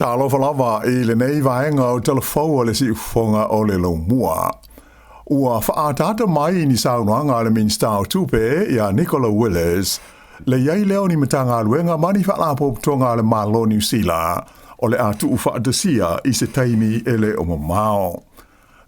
Talofa lava i lenei vaega o Talafou a le Siufofoga o le Laumua. Ua faaataata mai ni saunoaga a le Minisita o Tupe ia Nicola Willis, le i ai lea o ni Matagaluega ma ni Faalapotopotoga a le Malo o Niu Sila o le a tuufaatasia i se taimi e le o mamao.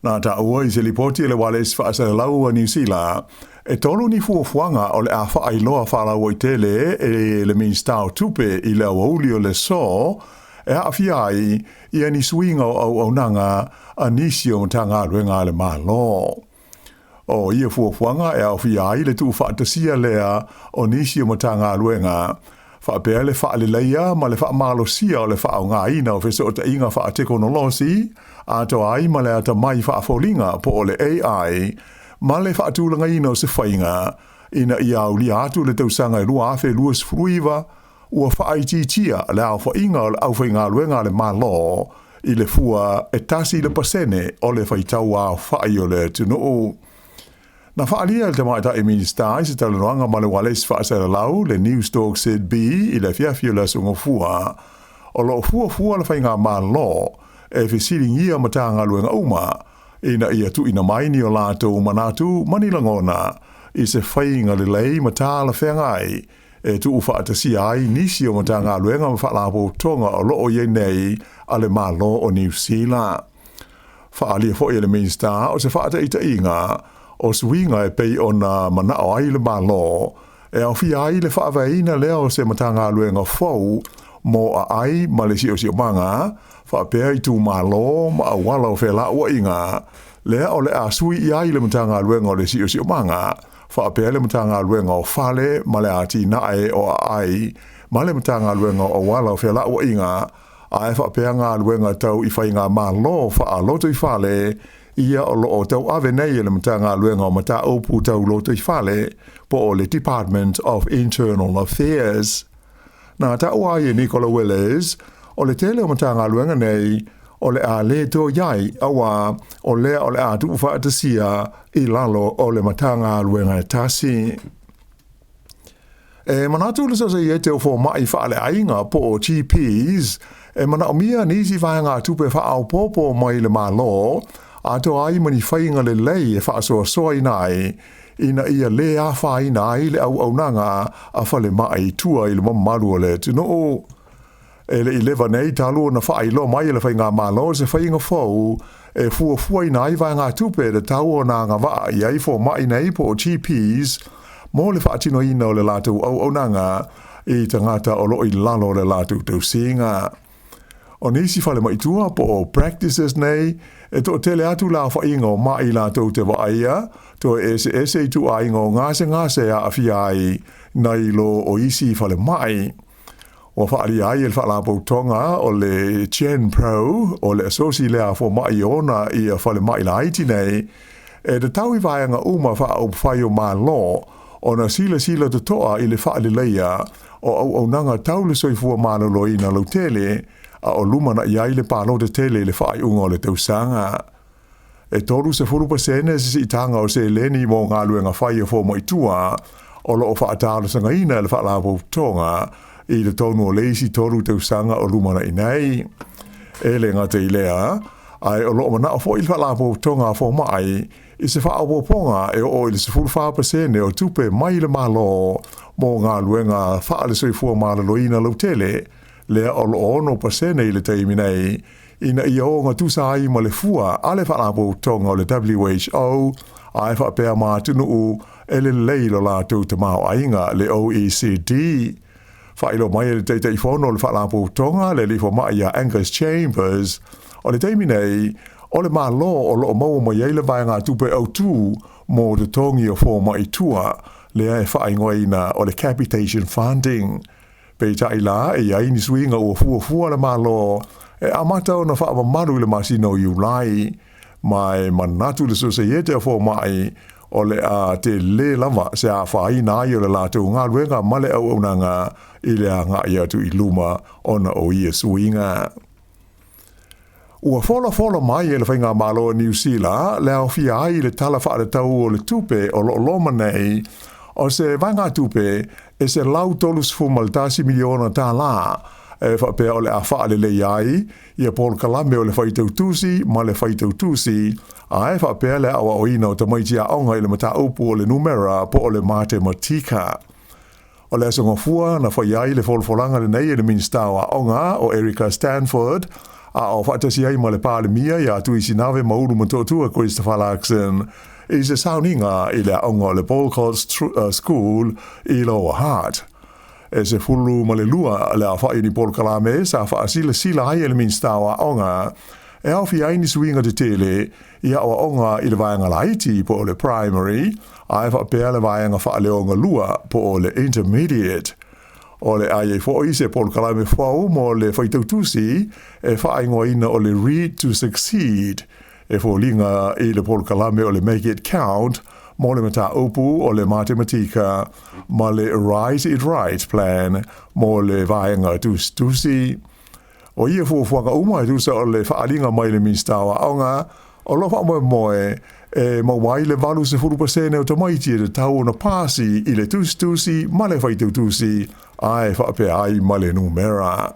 Na taua i se lipoti a le Ualesi Faasalalau a Niu Sila, e tolu ni fuafuaga o le a faailoa faalauaitele e le Minisita o Tupe i le aoauli o le aso e aafia ai ia ni suiga o auaunaga a nisi o Matagaluega a le Malo. O ia fuafuaga e aofia ai le tuufaatasia lea o nisi o Matagaluega, faapea le faaleleia ma le faamalosia o le faaaogaina o fesootaiga faatekonolosi, atoa ai ma le atamai faafoliga po o le AI, ma le faatulagaina o se faiga ina ia aulia atu le tausaga e 2029, ua faaitiitia le aofaiga o le aufaigaluega a le Malo i le fua e 1% o le faitau aofai o le atunuu. Na faaalia e le Tamaitai Minisita i se talanoaga ma le ualesi faasalalau le Newstalk ZB i le afiafi o le Aso Gafua, o lo o fuafua le faigamalo e fesiligia Matagaluega uma ina ia tuuina mai ni o latou manatu ma ni lagona i se faiga lelei ma talafeagai e tuufaatasia ai nisi o Matagaluega ma Faalapotopotoga o lo o i ai nei a le Malo o Niu Sila. Faaalia foi e le Minisita o se faataitaiga o suiga e pei ona manao ai le Malo e aofia ai le faavaeina lea o se Matagaluega fou mo aai ma le siosiomaga, faapea itumalo ma auala o felauaiga, lea o le a sui i ai le Matagaluega o le Siosiomaga, faapea le Matagaluega o Fale ma le Atinae o Aai ma le Matagaluega o Auala o Felauaiga, ae faapea galuega tau i faigamalo faalotoifale ia o lo o tauave nei e le Matagaluega o Mataupu Tau Lotoifale po o le Department of Internal Affairs. Na taua ai e Nicola Willis, o le tele o Matagaluega nei o le a le toe i ai, auā o lea o le a tuufaatasia i lalo o le Matagaluega e tasi. E manatu le Sosaiete o Fomai Faaleaiga po o GPs, e manaomia nisi vaegatupe faaopoopo mai le Malo atoa ai ma ni faiga lelei e faasoasoaina ai ina ia le afaina ai le auaunaga a falemai i tua i le mamalu o le atunuu. E le i leva nei talu ona faailoa mai e le Faigamalo se faiga fou e fuafuaina ai vaegatupe e tatau ona agavaa i ai fomai nei po o GPs mo le faatinoina o le latou auaunaga i tagata o lo o i lalo o le latou tausiga. O nisi falemai tua po o practices nei, e toatele atu le aofaiga o mai latou te vaaia, toe eseese ituaiga o gasegase e aafia ai nai lo o isi falemai. Ua faaalia ai e le Faalapotopotoga o le GenPro, o le asosi lea a fomai e ona ia falemai laiti nei, e tatau i vaega uma faaupufai o Malo ona silasila totoa i le faaleleia o auaunaga tau le soifua maloloina lautele a o lumanai ai le palota tele i le faaiuga o le tausaga. E 30% se siitaga o seleni mo galuega fai a fomai tua o lo o faatalosagaina e le Faalapotopotoga i totonu o le isi tolu tausaga o lumanai nei. E le gata i lea, ae o lo o manao foi le Faalapotopotoga a Fomai i se faaopoopoga e oo i le 14% o tupe mai le Malo mo galuega faale-soifua maloloina lautele, lea o lo o 6% i le taimi nei, ina ia ogatusa ai ma le fua a le Faalapotopotoga o le WHO ae faapea ma atunuu e lelei lo latou tamaoaiga, le OECD. Faailoa mai e le Taitaifono o le Faalapotopotoga, le Alii Fomai ia Angus Chambers, o le taimi nei, o le Malo o lo o maua mai ai le vaegatupe autu mo totogi o fomai tua, lea e faaigoaina o le capitation funding. Peitai la, e i ai ni suiga ua fuafua le Malo e amata ona faamamalu i le masina o Iulai, ma e manatu le Sosaiete a Fomai o le a tele lava se afaina ai o le latou galuega ma le auaunaga i le agai atu i luma ona o ia suiga. Ua folafola mai e le Faigamalo a Niu Sila le aofia ai i le Tala Faatatau o le Tupe o lo o loma nei o se vaegatupe e $131 miliona tala. e faapea o le a faaleleia ai ia polokalame o le faitau tusi ma le faitau tusi, ae faapea le aoaoina o tamaiti aoga i le mataupu o le numera po o le matematika. O le Aso Gafua na fai ai le folafolaga lenei e le Minisita o Aoga o Erica Stanford, a o faatasi ai ma le Palemia ia Tuisinave Maulu Motootua Christopher Luxon i se sauniga i le aoga o le Boulcott School i Lower Hutt. E 12 le aofai o ni polokalame sa faasilasila ai e le Minisita o Aoga e aofia ai ni suiga tetele i aoaoga i le vaega laiti po o le primary, ae faapea le vaega faaleogalua po o le intermediate. O le a i ai foi se polokalame fou mo le faitautusi e faaigoaina o le Read to Succeed, e foliga i le polokalame o le Make It Count mo le mataupu o le matematika ma le Write It Right Plan mo le vaega tusitusi. O ia fuafuaga uma e tusa o le faaaliga mai le Minisita o Aoga, o lo o faamoemoe e maua ai le 80% o tamaiti e tatau ona pasi i le tusitusi ma le faitautusi, ae faapea ai ma le numera.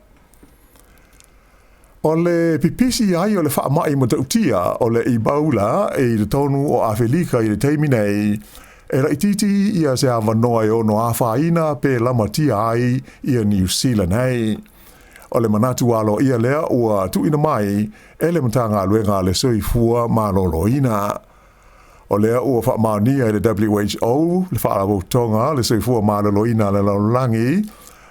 O le pipisi ai o le faamai matautia o le Ebola i totonu o Afelika i le taimi nei, e laitiiti ia se avanoa e ono afaina pe lamatia ai ia Niu Sila nei. O le manatu aloaia lea ua tuuina mai e le Matagaluega a le Soifua Maloloina. O lea ua faamaonia e le WHO, le Faalapotopotoga o le Soifua Maloloina a le Lalolagi,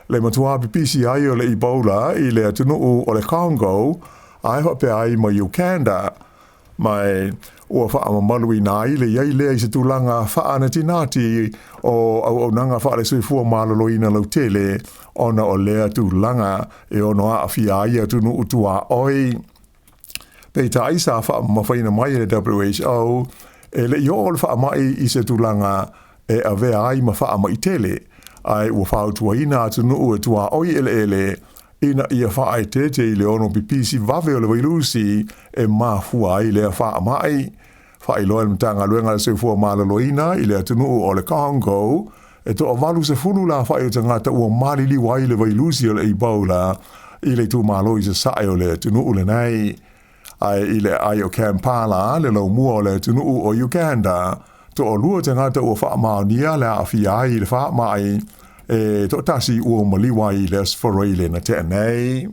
le matua pipisi ai o le Ebola i le atunuu o le Congo ae faapea ai ma Uganda. Ma ua faamamaluina ai le i ai lea i se tulaga faanatinati o auaunaga faale-soifua maloloina lautele ona o lea tulaga e ono aafia ai atunuu tuaoi. Peitai sa faamamafaina mai e le WHO e le i oo le faamai i se tulaga e avea ai ma faamai tele, ae ua fautuaina atunuu e tuaoi eleele ina ia faaeteete i le ono pipisi vave o le vailusi e mafua ai lea faamai. Faailoa e le Matagaluega a le Soifua Maloloina i le atunuu o le Congo, e toa-80 le aofai o tagata ua maliliu ai le vailusi o le Ebola i le itumalo i sasae o le atunuu lenei. Ae i le aai o Kampala, le laumua o le atunuu o Uganda, toalua tagata ua faamaonia le aafia ai i le faamai, e toatasi ua maliu ai i le Aso Faraile na tea nei.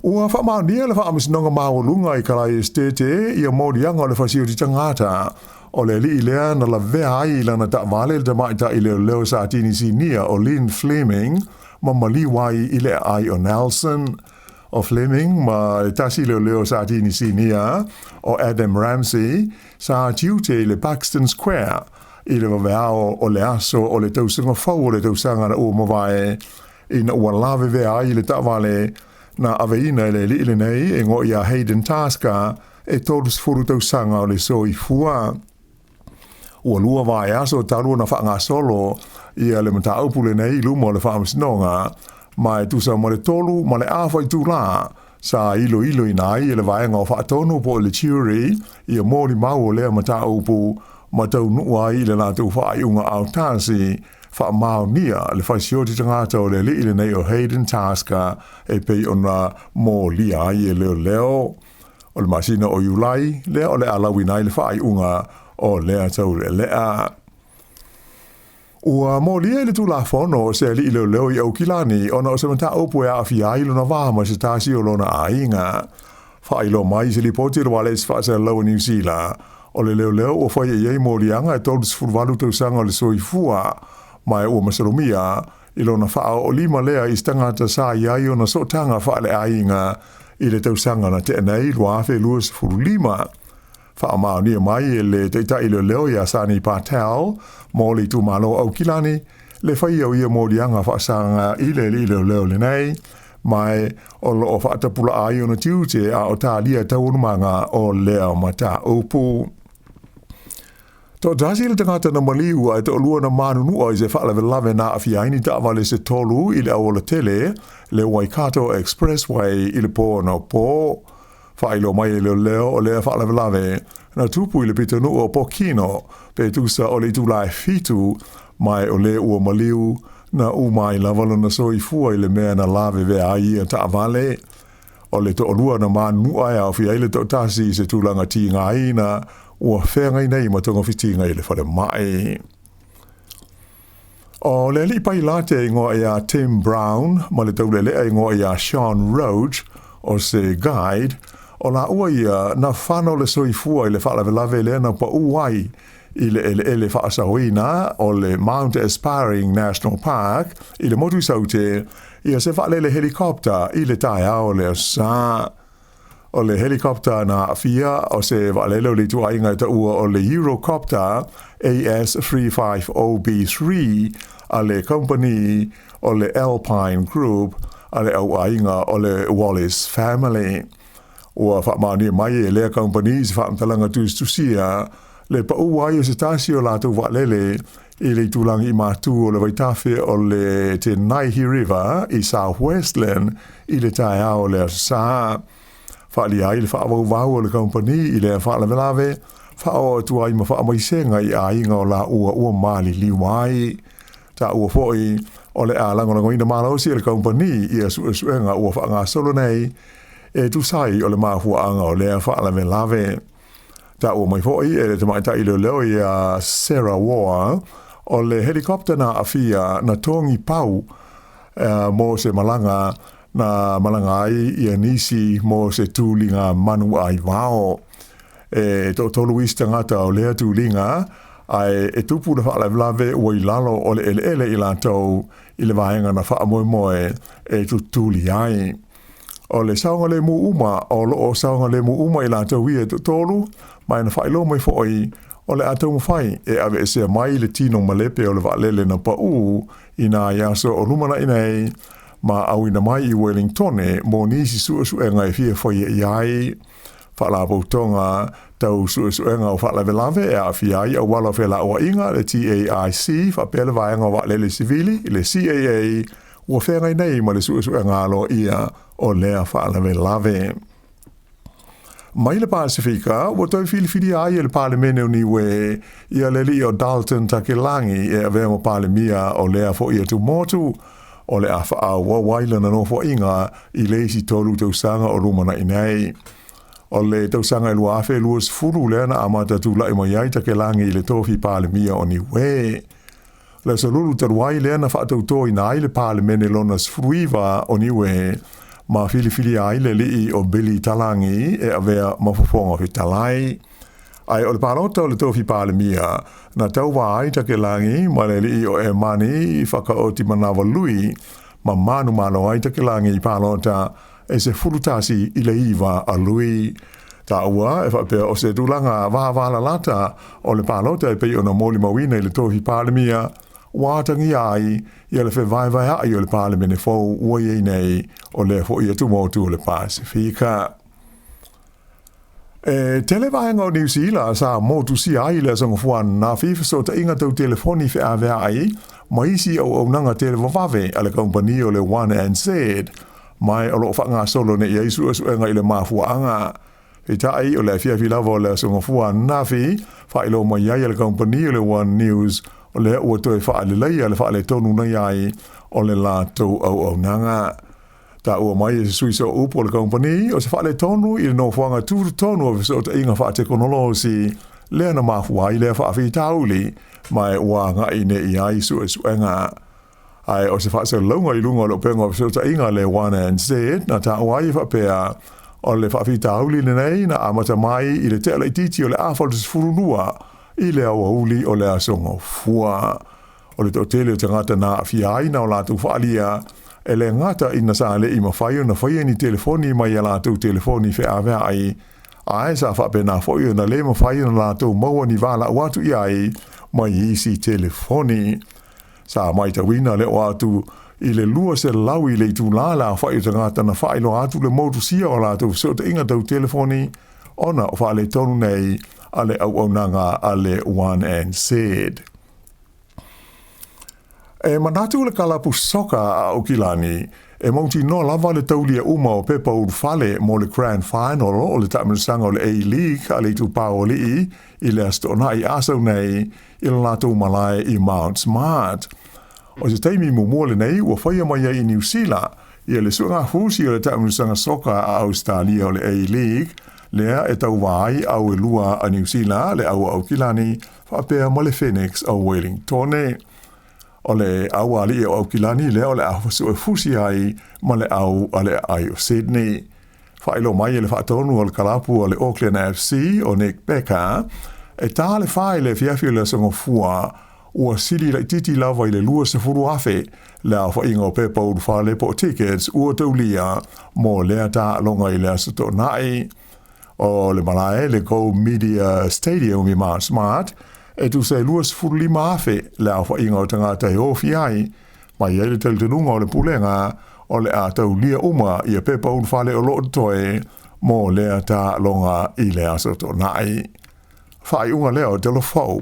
Ua faamaonia le Faamasinoga Maualuga i Kalae Esetete ia moliaga o le fasioti tagata o le alii lea na lavea ai i lana taavale le tamaitai leoleo sa Tinisinia o Lynn Fleming ma maliu ai i le aai o Nelson. O Fleming ma le tasi leoleo sa Tinisinia o Adam Ramsey sa tiute i le Buxton Square i le vaveao o le aso o le tausaga fou o le tausaga na ua mavae ina ua lavevea ai le taavale na aveina e le alii lenei e igoa ia Hayden Tasker e 30 tausaga o le soifua. Ua lua vaiaso talu ona faagasolo ia le mataupu lenei i luma o le Faamasinoga, ma e tusa ma le 3 ma le afa itulā sa iloiloina ai e le vaega o faatonu po o le jury ia molimau o lea mataupu ma taunuu ai i le latou faaiuga aotasi faamaonia le fasioti tagata o le alii lenei o Hayden Tasker e pei ona molia ai e leoleo. O le masina o Iulai lea o le a lauina ai le faaiuga o lea taulealea. Ua molia i le Tulafono o se alii leoleo i Aukilani ona o se mataupu e aafia ai lona va ma se tasi o lona aiga. Faailoa mai i se lipoti a le Ualesi Faasalalau a Niu Sila, o le leoleo ua faia i ai moliaga e 38 tausaga o le soifua, ma ua masalomia i lona faaoolima lea i se tagata sa i ai ona sootaga faaleaiga i le tausaga na tea nei 2025. Faamaonia mai e le taitai leoleo ia Sani Patel mo le itumalo o Aukilani le faia o ia moliaga faasaga i le alii leoleo lenei, ma o lo o faatapulaa ai ona tiute a o talia taualumaga o lea mataupu. Toatasi le tagata na maliu ae toalua na manunua i se faalavelave na aafia ai ni taavale se tolu i le auala tele, le Waikato Expressway i le pō anapo. Faailoa mai e leoleo o lea faalavelave na tupu i le pitonuu o Pokino pe tusa o le itula e 7, ma o le ua maliu Na uma ai lava lona soifua i le mea na lavevea ai ia taavale. O le toalua na manunua e aofia ai le toatasi i se tulaga tigaina ua feagai nei ma togafitiga i le falemai. O le alii pailate e igoa ia Tim Brown ma le taulealea e igoa ia Sean Roach o se guide, o laua ia na fano le soifua i le faalavelave lea na pau ai i le eleele faasaoina o le Mount Aspiring National Park i le motu i Saute ia se vaalele helicopter i le taeao o le Aso Sa. O le helicopter na aafia o se vaalele o le ituaiga e taua o le Eurocopter AS350B3 a le kamupani o le Alpine Group a le auaiga o le Wallis Family. Ua faamaonia mai e lea kamupani i se faamatalaga tusitusia le pau ai o se tasi o latou vaalele i le itulagi i matu o le vaitafe o le Te Naihi River i South Westland i le taeao o le Aso Sa. Faaalia ai le faavauvau o le kamupani i lea faalavelave, faaoo atu ai ma faamaisega i aiga o laua ua maliliu ai. Taua foi o le a lagolagoina malosi e le kamupani ia suesuega ua faagasolo nei e tusa ai o le mafuaaga o lea faalavelave. Taua mai foi e le tamaitai leoleo ia Sarah Warr, o le helicopter na aafia na togi pau mo se malaga na malaga ai ia nisi mo se tuliga manu aivao. E toatolu isi tagata o lea tuliga, ae e tupu le faalavelave ua i lalo o le eleele i latou i le vaega na faamoemoe e tutuli ai. O le saogalemu uma o lo o saogalemu uma i latou ia e toatolu, ma e na faailoa mai foi o le a taumafai e aveesea mai le tino malepe o le vaalele na pau i nai aso o lumanai nei ma auina mai i Wellingtone mo nisi suesuega e fia faia i ai. Faalapotopotoga tau suesuega o faalavelave e aafia ai auala o felauaiga, le TAIC, faapea le vaega o vaalele sivili, le CAA, ua feagai nei ma le suesuega aloaia o lea faalavelave. Mai le Pasefika, ua toe filifilia ai e le Palemene o Niue ia le alii o Dalton Takelagi e avea ma Palemia o lea foi atumotu, o le a faaauau ai lana nofoaiga i le isi 3 tausaga o lumanai nei. O le tausaga e 2020 lea na amata tulai mai ai Takelagi i le tofi Palemia o Niue. Le Aso Lulu talu ai lea na faatautoina ai le Palemene lona 19 o Niue ma filifilia ai le alii o Billy Talangi e avea ma fofoga fetalai. Ae o le palota o le tofi Palemia na tauva ai Takelagi ma le alii o Emani Whakaoti Manawanui ma manumalo ai Takelagi i palota e 11 i 9 a lui. Taua e faapea o se tulaga vavalalata o le palota e pei ona molimauina i le tofi Palemia ua atagia ai ia le fevaevaea'i o le Palemene fou ua i ai nei o lea fo'i atumotu o le Pasefika. E tele vaega o Niu Sila sa motusia ai le Aso Gafua ananafi fesootaiga tau telefoni feaveai ma isi auaunaga televavave a le kamupani o le One NZ, ma o lo o faagasolo nei ai suesuega i le mafuaaga. Peitai o le afiafi lava o le Aso Gafua ananafi, faailoa mai ai e le kamupani o le One News o lea ua toe faaleleia le faaletonu nei ai o le latou auaunaga. Taua mai e se sui sooupu o le kamupani o se faaletonu i le nofoaga tutotonu o fesootaiga faatekonolosi lea na mafua ai lea faafitauli, ma e ua agai nei i ai suesuega. Ae o se faasalalauga i luga o le upega o fesootaiga le One NZ na taua ai e faapea o le faafitauli lenei na amata mai i le tea laitiiti o le 8:12 i le aoauli o le Aso Gafua. O le toatele o tagata na aafia ai na o latou faaalia e le gata ina sa le'i mafai ona faia ni telefoni mai a latou telefoni feaveai, ae sa faapena foi ona le mafai ona latou maua ni valaau atu i ai mai isi telefoni. Sa matauina le oo atu i le 200 i le itulā le aofa'i o tagata na faailoa atu le motusia o latou fesootaiga tau telefoni ona o faaletonu nei a le auaunaga a le One NZ. E manatu le kalapu soka a Aukilani e mautinoa lava le taulia uma o pepa ulufale mo le Grand Final o le taamilosaga o le A-League a le Itupa o Alii i le Aso Toonai asau nei i le latou malae i Mount Smart. O se taimi muamua lenei ua faia mai ai i Niu Sila ia le suegafusi o le taamilosaga soka a Ausetalia o le A-League, lea e tauva ai au e lua a Niu Sila, le au a Aukilani faapea ma le Phoenix o Wellingtone. O le au alii o Aukilani lea o le a suefusi ai ma le au a le aai o Sydney. Faailoa mai e le faatonu o le kalapu a le Auckland FC o Nick Becker, e ta le fa i le afiafi o le Aso Gafua, ua sili laitiiti lava i le 20,000 le aofaiga o pepa ulufale po o tickets ua taulia mo lea taaloga i le Aso Toonai. O le malae le Go Media Stadium i Mount Smart, e tusa e 25,000 le aofaiga o tagata e ofi ai, ma e i ai le talitonuga o le Pulega o le a taulia uma ia pepa ulufale o lo o totoe mo lea taaloga i le Aso Toonai. Faaiuga lea o Talo Fou.